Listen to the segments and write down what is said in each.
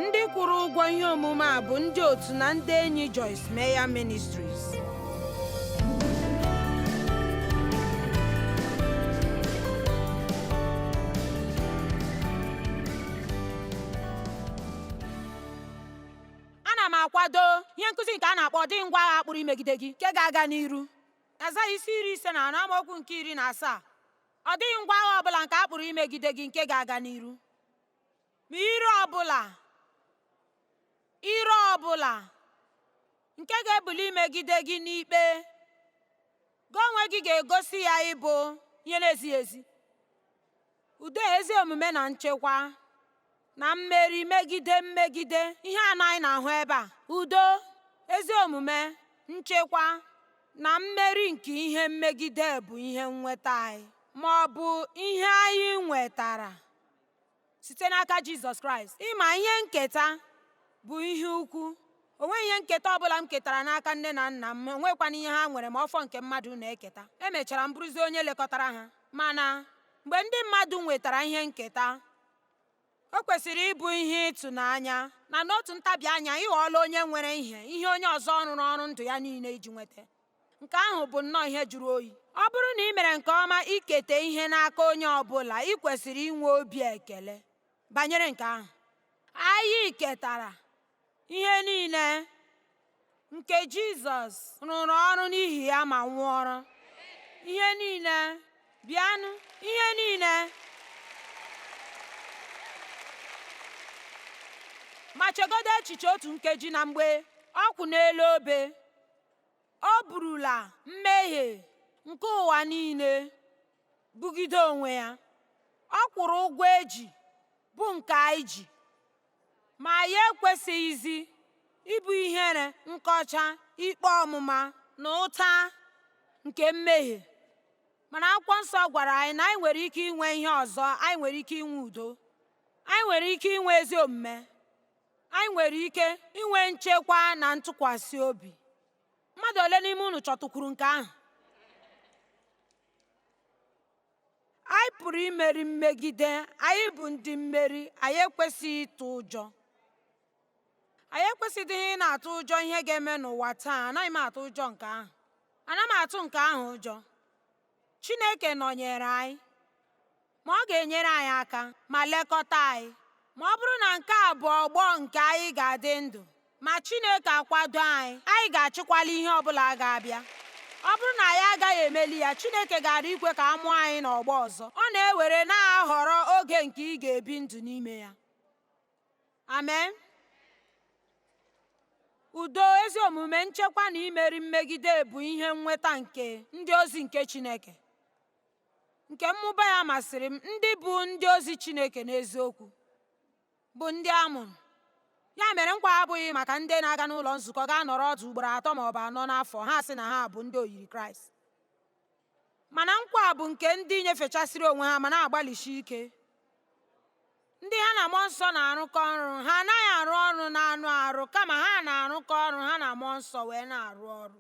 Ndị kwụrụ ụgwọ ihe omume a bụ ndị otu na ndị enyi Joyce Meyer Ministries. Ana m akwado ihe nkụzi nke a na-akpọ Ọ Dịghị Ngwa Agha A Kpụrụ Imegide Gị nke ga-aga n'iru. Aịzaya isi 54, amaokwu nke 17. Ọ dịghị ngwa agha ọ bụla nke a kpụrụ imegide gị nke ga-aga n'iru. Ma ire ọbụla, ire ọbụla nke ga-ebuli imegide gị n'ikpe, gị onwe gị ga-egosi ya ịbụ ihe na-ezighị ezi. Udo, ezi omume na nchekwa na mmeri megide mmegide, ihe anọ anyị na-ahụ ebe a, udo, ezi omume, nchekwa na mmeri nke ihe mmegide bụ ihe nnweta anyị, ma ọ bụ ihe anyị nwetara site n'aka Jizọs Kraịst. Ịma ihe nketa bụ ihe ukwu. O nweghị ihe nketa ọ bụla m ketara n'aka nne na nna m, o nweghịkwanụ ihe ha nwere ma ọ fọ nke mmadụ na-eketa. Emechara m bụrụzie onye lekọtara ha. Mana mgbe ndị mmadụ nwetara ihe nketa, o kwesịrị ịbụ ihe ịtụnanya na n'otu ntabi anya ị ghọọla onye nwere ihe, ihe onye ọzọ rụrụ ọrụ ndụ ya niile iji nweta. Nke ahụ bụ nnọọ ihe jụrụ oyi. Ọ bụrụ na ị mere nke ọma iketa ihe n'aka onye ọ bụla, ị kwesịrị inwe obi ekele banyere nke ahụ. Anyị ketara ihe niile nke Jizọs rụrụ ọrụ n'ihi ya ma nwụọrọ. Ihe niile, bịanụ, ihe niile. Ma chegodo echiche otu nkeji na mgbe ọ kwụ n'elu obe, O burula mmehie nke ụwa niile bugide onwe ya. Ọ kwụrụ ụgwọ e ji, bụ nke anyị ji. Ma anyị ekwesịghịzi ibu ihere, nkọcha, ikpe ọmụma, na ụta nke mmehie. Mana akwụkwọ nsọ gwara anyị na anyị nwere ike inwe ihe ọzọ, anyị nwere ike inwe udo, anyị nwere ike inwe ezi omume, Anyị nwere ike inwe nchekwa na ntụkwasị obi. Mmadụ ole n'ime unu chọtụkwuru nke ahụ? Anyị pụrụ imeri mmegide. Anyị bụ ndị mmeri. Anyị ekwesịghị ịtụ ụjọ. Anyị ekwesịdịghị ịna-atụ ụjọ ihe ga-eme n'ụwa taa. Anaghị m atụ ụjọ nke ahụ. Ana m atụ nke ahụ ụjọ. Chineke nọnyere anyị. Ma ọ ga-enyere anyị aka ma lekọta anyị. Ma ọ bụrụ na nke a bụ ọgbọ nke anyị ga-adị ndụ, ma Chineke akwado anyị, anyị ga-achịkwali ihe ọ bụla ga-abịa. Ọ bụrụ na anyị agaghị emeli ya, Chineke gaara ikwe ka a mụọ anyị n'ọgbọ ọzọ. Ọ na-ewere na-ahọrọ oge nke ị ga-ebi ndụ n'ime ya. Amen. Udo, ezi omume, nchekwa na imeri mmegide bụ ihe nnweta nke ndị ozi nke Chineke. Nke mmụba ya masịrị m, ndị bụ ndị ozi Chineke n'eziokwu, bụ ndị a mụrụ. Ya mere nkwa abụghị maka ndị na-aga n'ụlọ nzukọ gaa nọrọ ọdụ ugboro atọ ma ọ bụ anọ n'afọ, ha sị na ha bụ ndị oyiri Kraịst. Mana nkwa bụ nke ndị nyefechasịrị onwe ha ma na-agbalịsi ike, ndị ha na Mmụọ Nsọ na-arụkọ ọrụ. Ha anaghị arụ ọrụ n'anụ arụ, kama ha na-arụkọ ọrụ ha na Mmụọ Nsọ wee na-arụ ọrụ.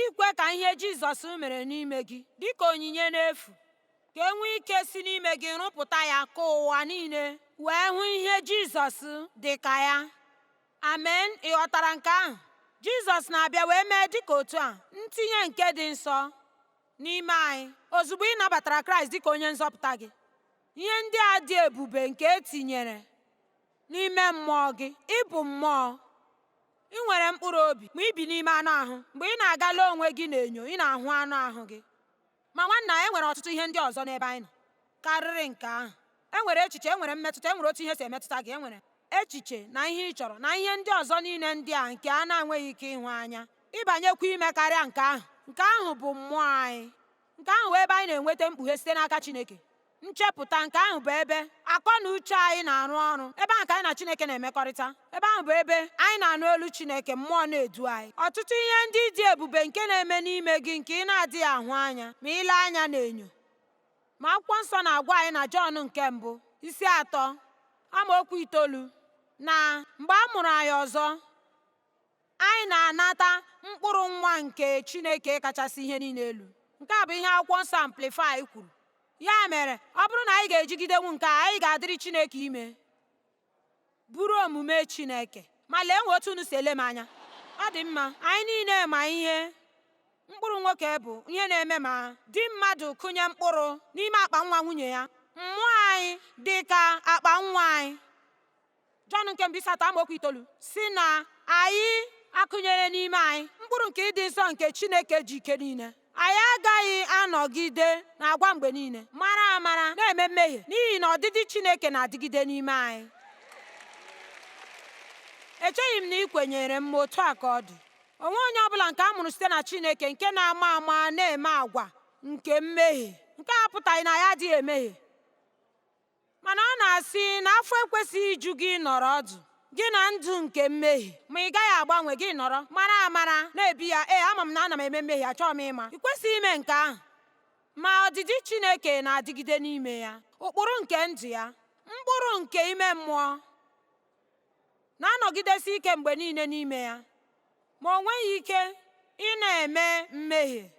Ikwe ka ihe Jizọs mere n'ime gị dị ka onyinye n'efu, ka e nwee ike si n'ime gị rụpụta ya ka ụwa niile wee hụ ihe Jizọs dị ka ya. Amen. Ị ghọtara nke ahụ? Jizọs na-abịa wee mee dị ka otu a, ntinye nke dị nsọ n'ime anyị. Ozugbo ị nabatara Kraịst dị ka onye nzọpụta gị, ihe ndị a dị ebube nke e tinyere n'ime mmụọ gị, ị bụ mmụọ. Ị nwere mkpụrụ obi, ma i bi n'ime anụ ahụ. Mgbe ị na-aga lee onwe gị n'enyo, ị na-ahụ anụ ahụ gị. Ma nwanna, e nwere ọtụtụ ihe ndị ọzọ n'ebe anyị nọ karịrị nke ahụ. E nwere echiche, e nwere mmetụta, e nwere otu ihe si emetụta gị, e nwere echiche na ihe ị chọrọ na ihe ndị ọzọ niile ndị a nke a na-enweghị ike ịhụ anya. Ịbanyekwa ime karịa nke ahụ. Nke ahụ bụ mmụọ anyị. Nke ahụ bụ ebe anyị na-enweta mkpughe site n'aka Chineke. Nchepụta, nke ahụ bụ ebe akọ na uche anyị na-arụ ọrụ. Ebe ahụ ka anyị na Chineke na-emekọrịta. Ebe ahụ bụ ebe anyị na-anụ olu Chineke, mmụọ na-edu anyị. Ọtụtụ ihe ndị dị ebube nke na-eme n'ime gị nke ị na-adịghị ahụ anya ma i lee anya n'enyo. Ma akwụkwọ nsọ na-agwa anyị na Jọn nke mbụ, isi atọ, amaokwu itoolu, na mgbe a mụrụ anyị ọzọ, anyị na-anata mkpụrụ nwa nke Chineke kachasị ihe niile elu. Nke a bụ ihe akwụkwọ nsọ Amplify kwuru. Ya mere, ọ bụrụ na anyị ga-ejigidenwu nke a, anyị ga-adịrị Chineke ime. Bụrụ omume Chineke. Ma lee nwe otu unu si ele m anya. Ọ dị mma, anyị niile ma ihe mkpụrụ nwoke bụ ihe na-eme ma di mmadụ kụnye mkpụrụ n'ime akpa nwa nwunye ya. Mmụọ anyị dị ka akpa nwa anyị. Jọn nke mbụ isi 3 amaokwu 9 si na anyị akụnyere n'ime anyị mkpụrụ nke ịdị nsọ nke Chineke ji ike niile. Anyị agaghị anọgide na-agwa mgbe niile mara amara na-eme mmehie n'ihi na ọdịdị Chineke na-adịgide n'ime anyị. Echeghị m na ị kwenyere m, ma otu a ka ọ dị. Onwe onye ọbụla nke a mụrụ site na Chineke nke na-ama ama na-eme agwa nke mmehie. Nke a apụtaghị na ya adịghị emehie. Mana ọ na-asị na afọ ekwesịghị iju gị nọrọ ọdụ gị na ndụ nke mmehie, ma ị gaghị agbanwe gị nọrọ mara amara na-ebi ya. Ee, ama m na ana m eme mmehie, achọghị m ịma. Ị kwesịghị ime nke ahụ. Ma ọdịdị Chineke na-adịgide n'ime ya, ụkpụrụ nke ndụ ya, mkpụrụ nke ime mmụọ na-anọgidesi ike mgbe niile n'ime ya, ma o nweghị ike ị na-eme mmehie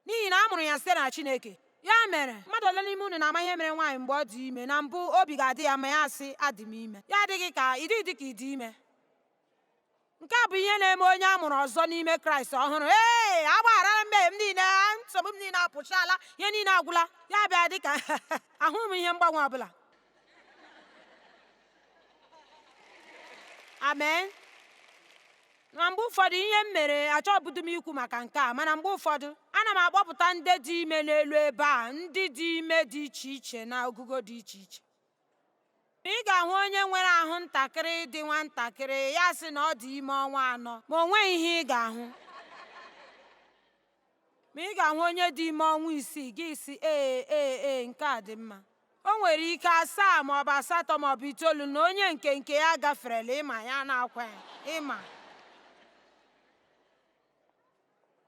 n'ihi na a mụrụ ya site na Chineke. Ya mere, mmadụ ole n'ime unu na-ama ihe mere nwaanyị mgbe ọ dị ime? Na mbụ obi ga-adị ya ma ya sị, adị m ime. Ya adịghị ka ị dịghị dị ka ị dị ime. Nke a bụ ihe na-eme onye a mụrụ ọzọ n'ime Kraịst ọhụrụ. Ee, agbagharala mmehie m niile, nsogbu m niile apụchala, ihe niile agwụla. Ya bịa dị ka ahụghị m ihe mgbanwe ọbụla. Amen. Na mgbe ụfọdụ ihe m mere, achọbụdụ m ikwu maka nke a, mana mgbe ụfọdụ ana m akpọpụta ndị dị ime n'elu ebe a, ndị dị ime dị iche iche na ogugo dị iche iche. Ị ga-ahụ onye nwere ahụ ntakịrị dị nwatakịrị, ya sị na ọ dị ime ọnwa 4, ma o nweghị ihe ị ga-ahụ. Ma ị ga-ahụ onye dị ime ọnwa 6, gị sị, ee ee ee, nke a dị mma. O nwere ike 7 maọbụ 8 maọbụ 9 na onye nke nke ya gaferela, ịma ya na-akwa ya, ịma.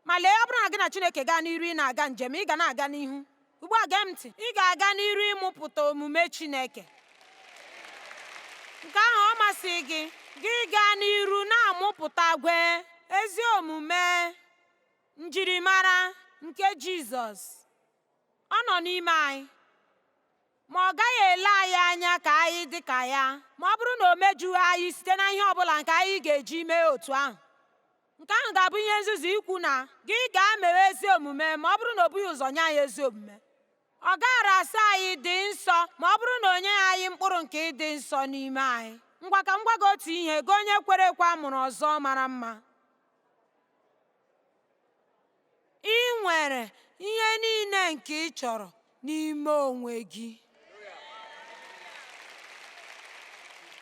Ma lee, ọ bụrụ na gị na Chineke gaa n'iru ị na-aga njem, ị ga na-aga n'ihu. Ugbu a gee m ntị, ị ga-aga n'iru ịmụpụta omume Chineke. Nke ahụ ọ masị gị, gị gaa n'iru na-amụpụta agwa ezi omume njirimara nke Jizọs. Ọ nọ n'ime anyị, ma ọ gaghị ele anyị anya ka anyị dị ka ya, ma ọ bụrụ na o mejughị anyị site na ihe ọbụla nke anyị ga-eji mee otu ahụ. Nke ahụ ga-abụ ihe nzuzu ikwu na gị gaa mewe ezi omume ma ọ bụrụ na o bughị ụzọ nye anyị ezi omume. Ọ gaara asị anyị dị nsọ ma ọ bụrụ na o nyeghị anyị mkpụrụ nke ịdị nsọ n'ime anyị. Ngwa, ka m gwa gị otu ihe, gị onye kwere ekwe a mụrụ ọzọ mara mma. Ị nwere ihe niile nke ị chọrọ n'ime onwe gị.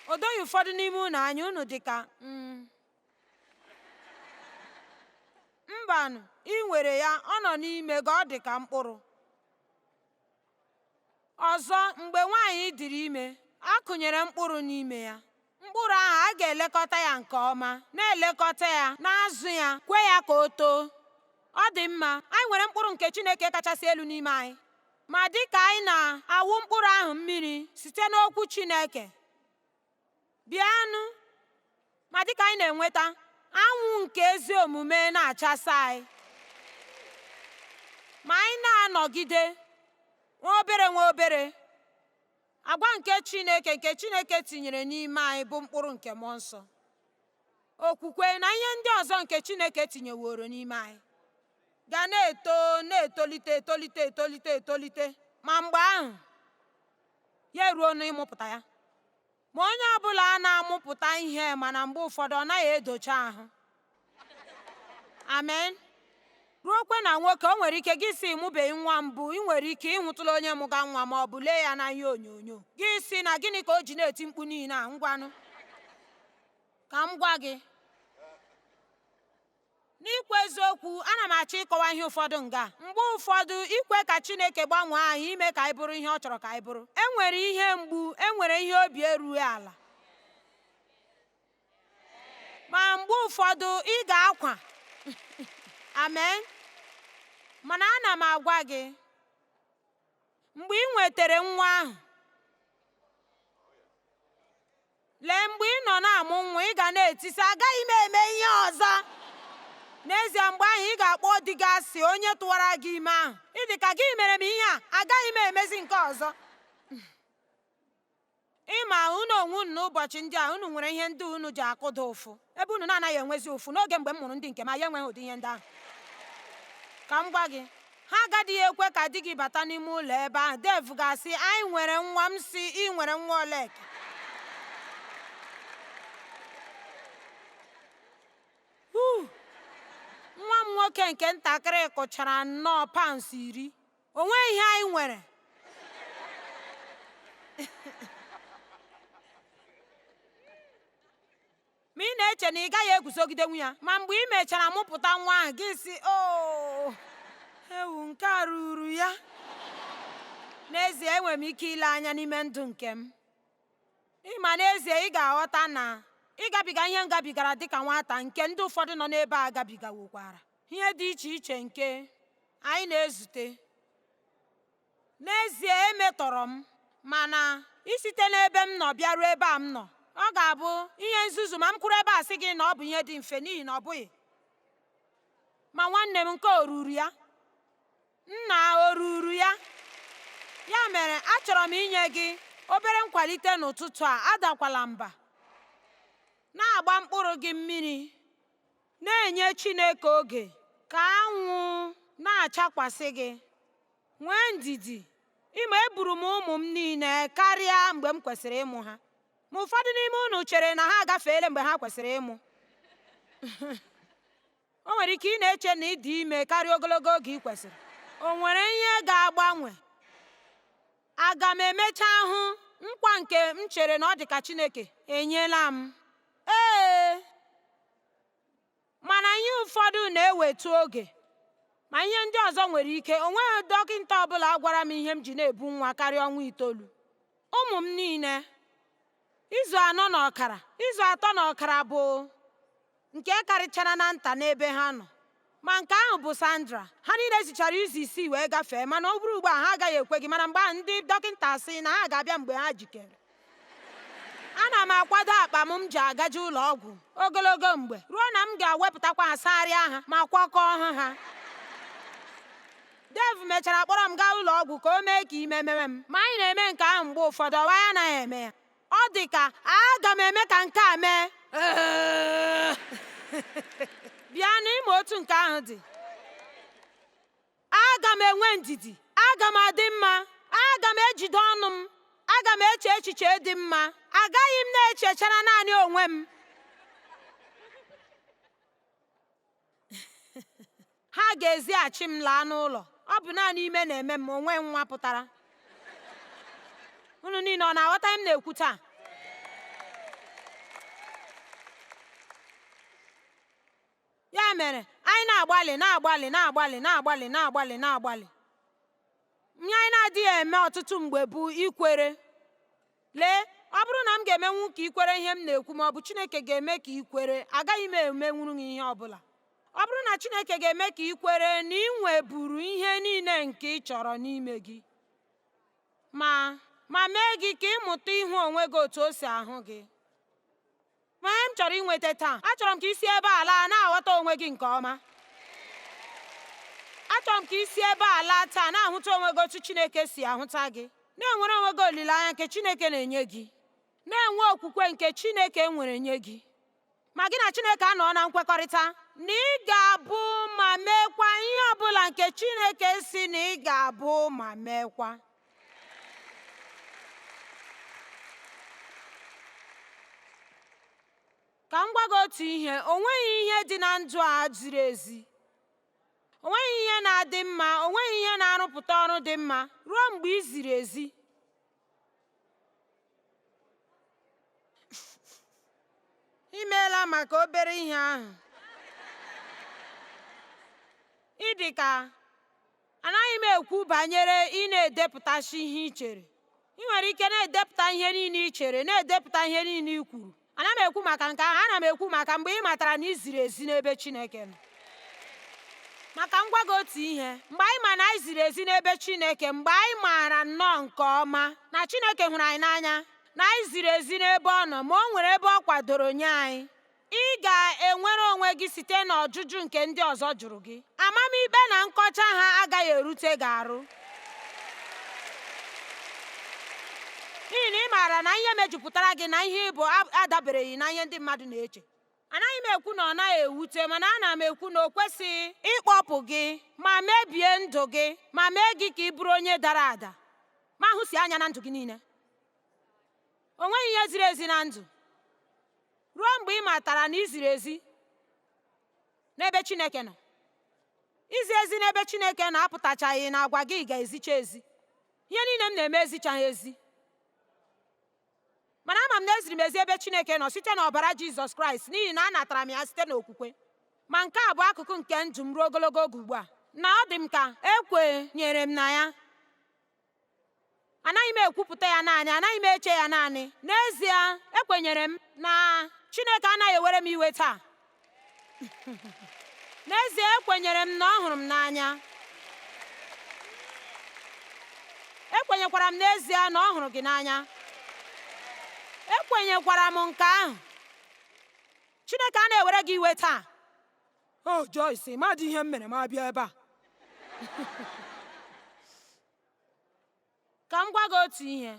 O doghị ụfọdụ n'ime unu anya, unu dị ka mbanụ, ị nwere ya, ọ nọ n'ime gị, ọ dị ka mkpụrụ. Ọzọ, mgbe nwaanyị dịrị ime, a kụnyere mkpụrụ n'ime ya. Mkpụrụ ahụ, a ga-elekọta ya nke ọma, na-elekọta ya, na-azụ ya, kwe ya ka o too. Ọ dị mma, anyị nwere mkpụrụ nke Chineke kachasị elu n'ime anyị. Ma dị ka anyị na-awụ mkpụrụ ahụ mmiri site n'okwu Chineke, bịanụ, ma dị ka anyị na-enweta anwụ nke ezi omume na-achasa anyị, ma anyị na-anọgide nwa obere nwa obere, agwa nke Chineke nke Chineke tinyere n'ime anyị bụ mkpụrụ nke Mmụọ Nsọ, okwukwe na ihe ndị ọzọ nke Chineke tinyeworo n'ime anyị ga na-eto, na-etolite, etolite, etolite, etolite, ma mgbe ahụ ya eruo n'ịmụpụta ya. Ma onye ọbụla na-amụpụta ihe, mana mgbe ụfọdụ ọ naghị edocha ahụ. Amen. Ruokwe na nwoke, o nwere ike gị si mụbeghị nwa mbụ, ị nwere ike ịhụtụla onye mụga nwa ma ọ bụ lee ya n'ihe onyonyo. Gị si na gịnị ka o ji na-eti mkpu niile a? Ngwanụ, ka m gwa gị. N'ikwu eziokwu, ana m achọ ịkọwa ihe ụfọdụ nga. Mgbe ụfọdụ, ikwe ka Chineke gbanwee anyị ime ka anyị bụrụ ihe ọ chọrọ ka anyị bụrụ. E nwere ihe mgbu, e nwere ihe obi erughị ala. Ma mgbe ụfọdụ, ị ga-akwa. Amen. Mana ana m agwa gị, mgbe ị nwetara nwa ahụ, lee, mgbe ị nọ na-amụ nwa, ị ga na-etisi, agaghị m eme ihe ọzọ. N'ezie, mgbe ahụ ị ga-akpọ di gị asị, onye tụwara gị ime ahụ. Ị dị ka gị mere m ihe a, agaghị m emezi nke ọzọ. Ị Ịma unu onwe unu n'ụbọchị ndị a unu nwere ihe ndị unu ji akụda ụfụ, ebe unu na-anaghị enwezi ụfụ. N'oge mgbe m mụrụ ndị nke m, anyị enweghị ụdị ihe ndị ahụ. Ka m gwa gị, ha agadịghị ekwe ka di gị bata n'ime ụlọ ebe ahụ. Dave ga-asị, anyị nwere nwa. M sị, ị nwere nwa oleke? Nwa m nwoke nke ntakịrị kụchara nnọọ paụnds 10. O nweghị ihe anyị nwere. Ma ị na-eche na ị gaghị eguzogidenwu ya, ma mgbe ị mechara mụpụta nwa ahụ, gị sị, oo, ewu, nke a ruru ya. N'ezie, enwere m ike ile anya n'ime ndụ nke m. Ịma n'ezie ị ga-aghọta na ịgabiga ihe m gabigara dịka nwata nke ndị ụfọdụ nọ n'ebe a gabigawokwara. Ihe dị iche iche nke anyị na-ezute. N'ezie, emetọrọ m, mana isite n'ebe m nọ bịaruo ebe a m nọ, ọ ga-abụ ihe nzuzu ma m kwuru ebe a sị gị na ọ bụ ihe dị mfe, n'ihi na ọ bụghị. Ma nwanne m, nke o ruru ya? Nna, o ruru ya? Ya mere, achọrọ m inye gị obere nkwalite n'ụtụtụ a. Adakwala mba. Na-agba mkpụrụ gị mmiri, na-enye Chineke oge ka anwụ na-achakwasị gị. Nwee ndidi. Ịma, eburu m ụmụ m niile karịa mgbe m kwesịrị ịmụ ha. Ma ụfọdụ n'ime unu chere na ha agafeela mgbe ha kwesịrị ịmụ. O nwere ike ị na-eche na ị dị ime karịa ogologo oge ị kwesịrị. O nwere ihe ga-agbanwe? Aga m emecha hụ nkwa nke m chere na ọ dị ka Chineke enyela m? Ee, mana ihe ụfọdụ na-ewetu oge, ma ihe ndị ọzọ nwere ike. O nweghị dọkịta ọbụla gwara m ihe m ji na-ebu nwa karịa ọnwa 9. Ụmụ m niile, izu 4 na ọkara, izu 3 na ọkara bụ nke karịchara na nta n'ebe ha nọ. Ma nke ahụ bụ Sandra. Ha niile zichara izu 6 wee gafee, mana ọ bụrụ ugbu a ha agaghị ekwe gị. Mana mgbe ahụ ndị dọkịta sị na ha ga-abịa mgbe ha jikere. Ana m akwado akpa m ji agaje ụlọ ọgwụ ogologo mgbe ruo na m ga-ewepụtakwa ha, sagharịa ha ma kwakọọ ha. Dave mechara kpọrọ m gaa ụlọ ọgwụ ka o mee ka ime mewe m. Ma anyị na-eme nke ahụ mgbe ụfọdụ, ọwa ya anaghị eme ya. Ọ dị ka aga m eme ka nke a mee. Bịa na ịma otu nke ahụ dị. Aga m enwe ndidi, aga m adị mma, aga m ejide ọnụ m, aga m eche echiche dị mma, agaghị m na-echechara naanị onwe m. Ha ga-ezighachi m laa n'ụlọ. Ọ bụ naanị ime na-eme m, onwe nwa pụtara. Unu niile ọ na-aghọta ihe m na-ekwu taa? Ya mere, anyị na-agbalị, na-agbalị, na-agbalị, na-agbalị, na-agbalị, na-agbalị. Ihe anyị na-adịghị eme ọtụtụ mgbe bụ ikwere. Lee, ọ bụrụ na m ga-emenwu ka ikwere ihe m na-ekwu, ma ọ bụ Chineke ga-eme ka ikwere, agaghị m emenwuru gị ihe ọ bụla. Ọ bụrụ na Chineke ga-eme ka ikwere na ị nweburu ihe niile nke ị chọrọ n'ime gị, ma mee gị ka ị mụta ịhụ onwe gị otu o si ahụ gị. Ma ihe m chọrọ inweta taa, achọrọ m ka i si ebe a laa na-aghọta onwe gị nke ọma. Achọrọ m ka i si ebe a laa taa na-ahụta onwe gị otu Chineke si ahụta gị, na-enwere onwe gị olileanya nke Chineke na-enye gị, na-enwe okwukwe nke Chineke nwere nye gị. Ma gị na Chineke anọ na nkwekọrịta na ị ga-abụ ma meekwa ihe ọbụla nke Chineke si na ị ga-abụ ma meekwa. Ka m gwa gị otu ihe, o nweghị ihe dị na ndụ a ziri ezi. O nweghị ihe na-adị mma, o nweghị ihe na-arụpụta ọrụ dị mma ruo mgbe ị ziri ezi. I meela maka obere ihe ahụ. Ị dị ka anaghị m ekwu banyere ị na-edepụtasị ihe ị chere. Ị nwere ike na-edepụta ihe niile ị chere, na-edepụta ihe niile ị kwuru. Ana m ekwu maka nke ahụ, ana m ekwu maka mgbe ị matara na ị ziri ezi n'ebe Chineke nọ. Maka m gwa gị otu ihe, mgbe anyị ma na anyị ziri ezi n'ebe Chineke, mgbe anyị maara nnọọ nke ọma na Chineke hụrụ anyị n'anya, na anyị ziri ezi n'ebe ọ nọ, ma o nwere ebe ọ kwadoro nye anyị, ị ga-enwere onwe gị site n'ọjụjụ nke ndị ọzọ jụrụ gị. Amamikpe na nkọcha ha agaghị erute gị arụ. N'ihi na ị maara na ihe mejupụtara gị na ihe ị bụ adabereghị na ihe ndị mmadụ na-eche. Anaghị m ekwu na ọ naghị ewute, mana ana m ekwu na o kwesịghị ịkpọpụ gị ma mebie ndụ gị ma mee gị ka ị bụrụ onye dara ada ma hụsie anya na ndụ gị niile. O nweghị ihe ziri ezi na ndụ ruo mgbe ị matara na ị ziri ezi n'ebe Chineke nọ. Izi ezi n'ebe Chineke nọ apụtachaghị na agwa gị ga-ezicha ezi. Ihe niile m na-eme ezichaghị ezi. Mana ama m na eziri m ezi ebe Chineke nọ site n'ọbara Jizọs Kraịst n'ihi na anatara m ya site n'okwukwe. Ma nke a bụ akụkụ nke ndụ m ruo ogologo oge ugbu a, na ọ dị m ka ekwenyere m na ya. Anaghị m ekwupụta ya naanị, anaghị m eche ya naanị. N'ezie, ekwenyere m na Chineke anaghị ewere m iwe taa. N'ezie, ekwenyere m na ọ hụrụ m n'anya. Ekwenyekwara m n'ezie na ọ hụrụ gị n'anya. Ekwenyekwara m nke ahụ. Chineke a na-ewere gị iwe taa. Oh, Joyce, madị ihe m mere m abịa ebe a. Ka m gwa gị otu ihe.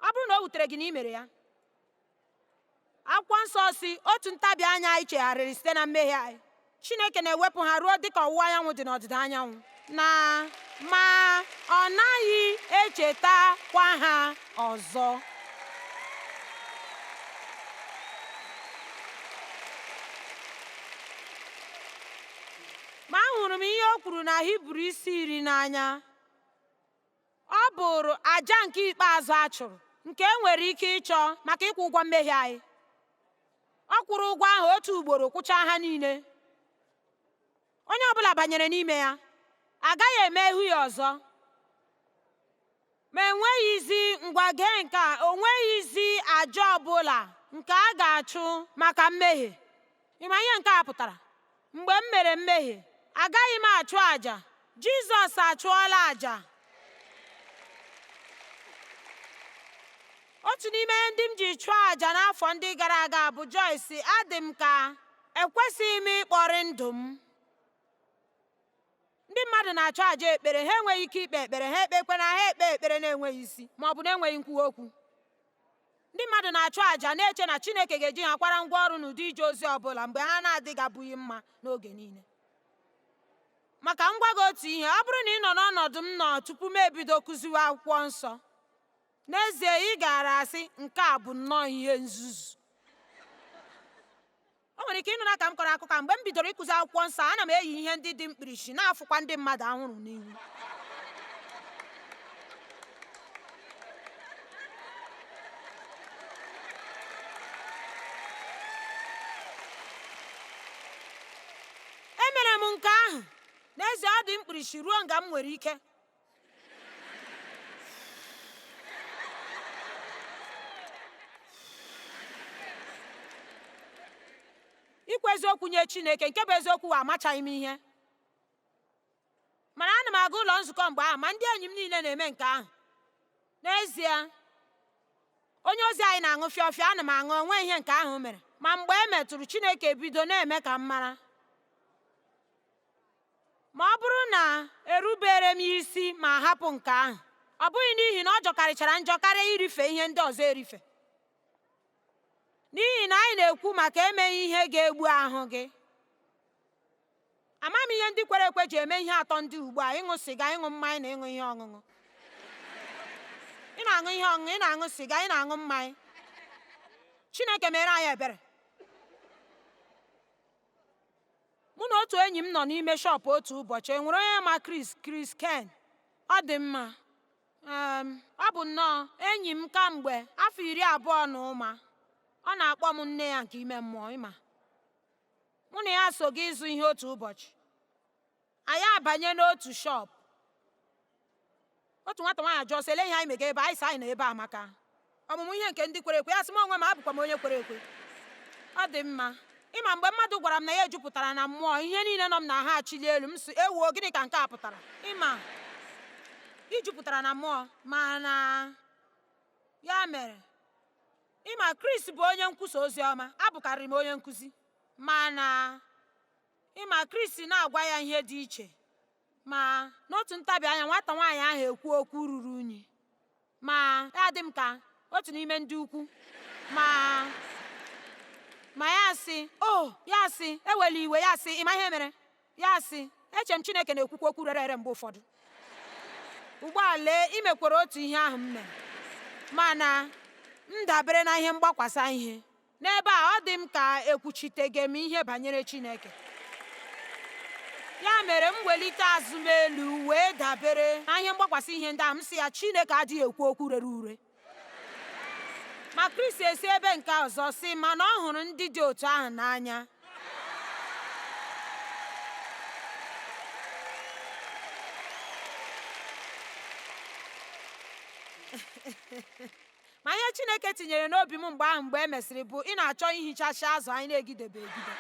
Ọ bụrụ na o wutere gị na ị mere ya, akwụkwọ nsọ si otu ntabi anya anyị chegharịrị site na mmehie anyị, Chineke na-ewepụ ha ruo dịka ọwụwa anyanwụ dị n'ọdịda anyanwụ, na ma ọ naghị echetakwa ha ọzọ. Ma ahụrụ m ihe o kwuru na Hibru isi 10 n'anya. Ọ bụrụ aja nke ikpeazụ a chụrụ, nke e nwere ike ịchọ maka ịkwụ ụgwọ mmehie anyị. Ọ kwụrụ ụgwọ ahụ otu ugboro kwụchaa ha niile. Onye ọbụla banyere n'ime ya agaghị emehu ya ọzọ. Ma enweghịzi, ngwa gee nke a, o nweghịzi aja ọbụla nke a ga-achụ maka mmehie. Ị ma ihe nke a pụtara? Mgbe m mere mmehie, agaghị m achụ aja. Jizọs achụọla aja. Otu n'ime ihe ndị m ji chụọ aja n'afọ ndị gara aga bụ Joyce, adị m ka ekwesịghị m ịkpọrị ndụ m. Ndị mmadụ na-achụ aja ekpere, ha enweghị ike ikpe ekpere, ha ekpekwana, ha ekpe ekpere na-enweghị isi ma ọ bụ na-enweghị nkwuwa okwu. Ndị mmadụ na-achụ aja na-eche na Chineke ga-eji ha kwara ngwa ọrụ n'ụdị ije ozi ọ bụla mgbe ha na-adịgabụghị mma n'oge niile. Maka m gwa gị otu ihe, ọ bụrụ na ị nọ n'ọnọdụ m nọ tupu m ebido kụziwe akwụkwọ nsọ, n'ezie ị gaara asị, nke a bụ nnọọ ihe nzuzu. O nwere ike ịnụ na ka m kọrọ akụkọ a, mgbe m bidoro ịkụzi akwụkwọ nsọ, ana m eyi ihe ndị dị mkpirisi na-afụkwa ndị mmadụ anwụrụ n'ihu. Emere m nke ahụ. N'ezie, ọ dị mkpirisi ruo nga m nwere ike. Ikwu eziokwu nye Chineke, nke bụ eziokwu amachaghị m ihe. Mana ana m aga ụlọ nzukọ mgbe ahụ, ma ndị enyi m niile na-eme nke ahụ. N'ezie, onye ozi anyị na-aṅụ fịọfịọ, ana m aṅụ, onwe ihe nke ahụ mere. Ma mgbe e metụrụ, Chineke ebido na-eme ka m mara. Ma ọ bụrụ na erubere m isi ma hapụ nke ahụ, ọ bụghị n'ihi na ọ jọkarịchara njọ karịa irife ihe ndị ọzọ erife. N'ihi na anyị na-ekwu maka emeghị ihe ga-egbu ahụ gị. Ama m ihe ndị kwere ekwe ji eme ihe atọ ndị ugbu a: ịṅụ sịga, ịṅụ mmanya na ịṅụ ihe ọṅụṅụ. Ị na-aṅụ ihe ọṅụṅụ, ị na-aṅụ sịga, ị na-aṅụ mmanya. Chineke mere anyị ebere. Mụ na otu enyi m nọ n'ime shọpụ otu ụbọchị. E nwere onye ma Chris Chris Ken? Ọ dị mma. Ọ bụ nnọọ enyi m kamgbe afọ 20 na ụma. Ọ na-akpọ m nne ya nke ime mmụọ, ịma. Mụ na ya so gị ịzụ ihe otu ụbọchị. Anyị abanye n'otu shọpụ. Otu nwata nwaanyị ajụọ sị, ele ihe anyị mega ebe a? Anyị sị anyị nọ ebe a maka ọmụmụ ihe nke ndị kwere ekwe. Ya sị m onwe m abụkwa m onye kwere ekwe. Ọ dị mma. Ịma mgbe mmadụ gwara m na ya ejupụtara na mmụọ, ihe niile nọ m na ha achịli elu. M sị, ewuo, gịnị ka nke a pụtara? Ịma, ị jupụtara na mmụọ, mana ya mere ịma Chris bụ onye nkwusa ozi ọma, abụkarịrị m onye nkụzi, mana ịma Chris na-agwa ya ihe dị iche. Ma n'otu ntabi anya nwata nwaanyị ahụ ekwu okwu ruru unyi, ma ya dị m ka Otu n'ime ndị ukwu. Ma ma ya sị, o, ya sị, ewela iwe, ya sị, ị ma ihe mere? Ya sị, eche m Chineke na-ekwukwa okwu rere ere mgbe ụfọdụ. Ugbu a lee, ị mekwara otu ihe ahụ m mere. Mana m dabere na ihe mgbakwasa ihe. N'ebe a, ọ dị m ka ekwuchiteghị m ihe banyere Chineke. Ya mere m welite azụ m elu wee dabere na ihe mgbakwasị ihe ndị ahụ, m sị ya, Chineke adịghị ekwu okwu rere ure. Ma Kristi esi ebe nke ọzọ sị, mana ọ hụrụ ndị dị otu ahụ n'anya. Ma ihe Chineke tinyere n'obi m mgbe ahụ, mgbe e mesịrị, bụ ị na-achọ ihichasị azụ anyị na-egidebe egide.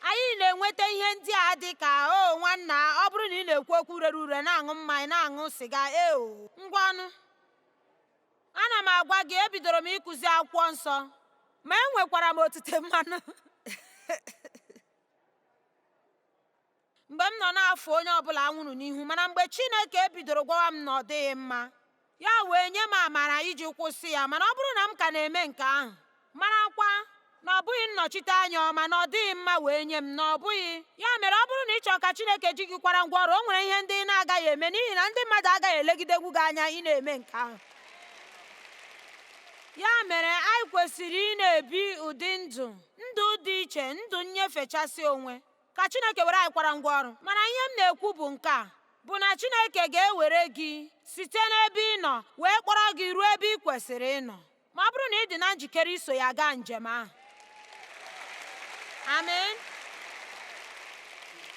Anyị na-enweta ihe ndị a dị ka, o nwanna, ọ bụrụ na ị na-ekwu okwu rere ure, na-aṅụ mmanya, na-aṅụ sịga, eo, ngwanụ. Ana m agwa gị, ebidoro m ịkụzi akwụkwọ nsọ, ma enwekwara m otite mmanụ. Mgbe m nọ na-afụ onye ọbụla anwụrụ n'ihu, mana mgbe Chineke bidoro gwawa m na ọ dịghị mma, ya wee nye m amara iji kwụsị ya. Mana ọ bụrụ na m ka na-eme nke ahụ, marakwa na ọ bụghị nnọchite anya ọma, na ọ dịghị mma wee nye m, na ọ bụghị ya mere, ọ bụrụ na ị chọrọ ka Chineke ji gị kwara ngwa ọrụ, o nwere ihe ndị ị na-agaghị eme, n'ihi na ndị mmadụ agaghị elegidegwu gị anya ị na-eme nke ahụ. Ya mere anyị kwesịrị ị na-ebi ụdị ndụ, ndụ dị iche, ndụ nnyefechasị onwe, ka Chineke were anyị kwara ngwa ọrụ. Mana ihe m na-ekwu bụ nke a, bụ na Chineke ga-ewere gị site n'ebe ị nọ wee kpọrọ gị ruo ebe ị kwesịrị ịnọ, ma ọ bụrụ na ị dị na njikere iso ya gaa njem ahụ. Amen.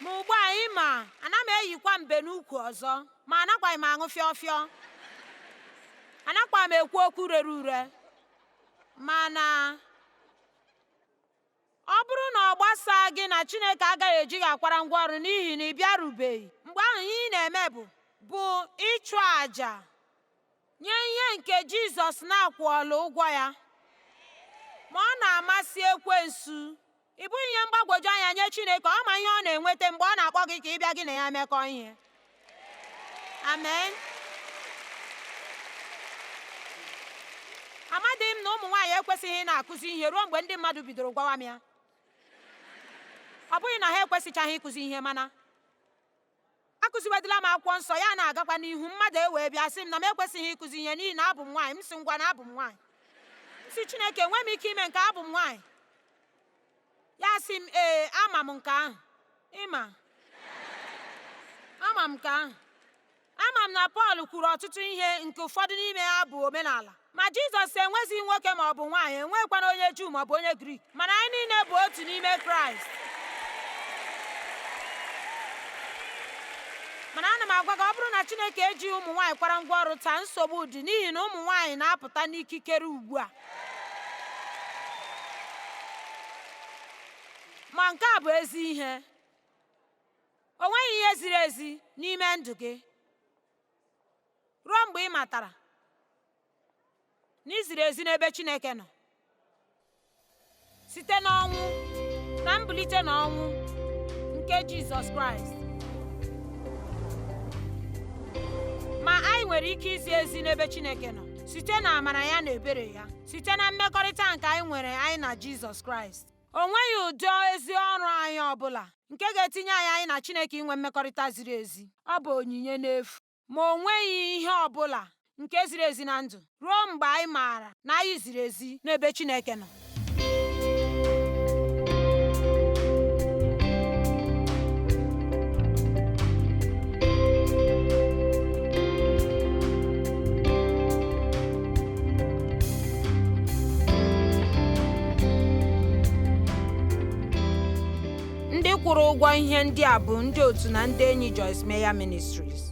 Ma ugbu a, ị ma, ana m eyikwa mbe n'ukwu ọzọ, ma anakwaghị m aṅụ fịọ fịọ, anakwa m ekwu okwu rere ure. Mana ọ bụrụ na ọ gbasaa gị na Chineke agaghị eji gị akwara ngwa ọrụ n'ihi na ị bịarubeghị, mgbe ahụ ihe ị na-eme bụ ịchụ àjà nye ihe nke Jizọs na-akwụọla ụgwọ ya. Ma ọ na-amasị ekwensu. Ị bụghị ihe mgbagwoju anya nye Chineke. Ọ ma ihe ọ na-enweta mgbe ọ na-akpọ gị ka ị bịa gị na ya mekọọ ihe. Amen. Amadịghị m na ụmụ nwaanyị ekwesịghị ị na-akụzi ihe ruo mgbe ndị mmadụ bidoro gwawa m ya. Ọ bụghị na ha ekwesịchaghị ịkụzi ihe, mana akụziwedịla m akwụkwọ nsọ, ya na-agakwa n'ihu, mmadụ ewee bịa sị m na m ekwesịghị ịkụzi ihe n'ihi na abụ m nwaanyị. M sị, ngwa, na abụ m nwaanyị. M sị, Chineke, enwe m ike ime nke, abụ m nwaanyị. Ya sị m, ee, ama m nke ahụ. Ịma ama m nke ahụ. Ama m na Pọl kwuru ọtụtụ ihe nke ụfọdụ n'ime ha bụ omenala. Ma Jizọs enwezighị nwoke ma ọ bụ nwaanyị, enwekwana onye Juu ma ọ bụ onye Grik, mana anyị niile bụ otu n'ime Kraịst. Mana ana m agwa gị, ọ bụrụ na Chineke ejighị ụmụ nwaanyị kwara ngwa ọrụ taa, nsogbu dị, n'ihi na ụmụ nwaanyị na-apụta n'ikikere ugbu a. Ma nke a bụ ezi ihe. O nweghị ihe ziri ezi n'ime ndụ gị ruo mgbe ị matara na ị ziri ezi n'ebe Chineke nọ, site n'ọnwụ na mbilite n'ọnwụ nke Jizọs Kraịst. Ma anyị nwere ike izi ezi n'ebe Chineke nọ site na amara ya na ebere ya, site na mmekọrịta nke anyị nwere anyị na Jizọs Kraịst. O nweghị ụdị ezi ọrụ anyị ọbụla nke ga-etinye anyị na Chineke inwe mmekọrịta ziri ezi. Ọ bụ onyinye n'efu. Ma o nweghị ihe ọbụla nke ziri ezi na ndụ ruo mgbe anyị maara na anyị ziri ezi n'ebe Chineke nọ. Ndị kwụrụ ụgwọ ihe ndị a bụ ndị otu na ndị enyi Joyce Meyer Ministries.